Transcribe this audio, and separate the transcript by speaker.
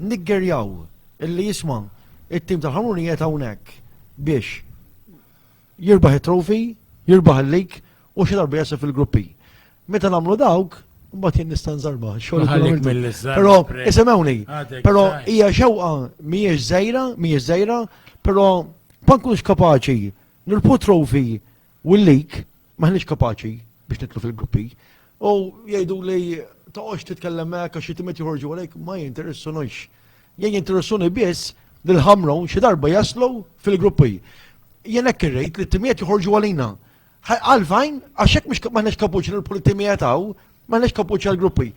Speaker 1: Niggerjaw illi jisma' it-tim tal-Ħamrun qiegħed hawnhekk biex jirbaħ it-trophy, jirbaħ il-league u xi darba jasal fil-gruppi. Meta nagħmlu dawk, mbagħad jien nista' nżarba. Però isimgħuni, però hija xewqa mhijiex żgħira, mhijiex żgħira, però ma nkunx kapaċi nirpu trophy u l-league M'aħniex kapaċi biex nidħlu fil-gruppi. U jgħidu li toqgħodx titkellem hekk għax xi timiet joħorġu għalek ma jinteressunux. Jien jinteressuni biss li l-Ħamrun xi darba jaslu fil-gruppi. Jien hekk irrid li t-timiet joħorġu għalina. Għalfajn, għax hekk mhux m'aħniex kapaċi nirpu t-timiet hawn, m'aħniex kapaċi għall-gruppi.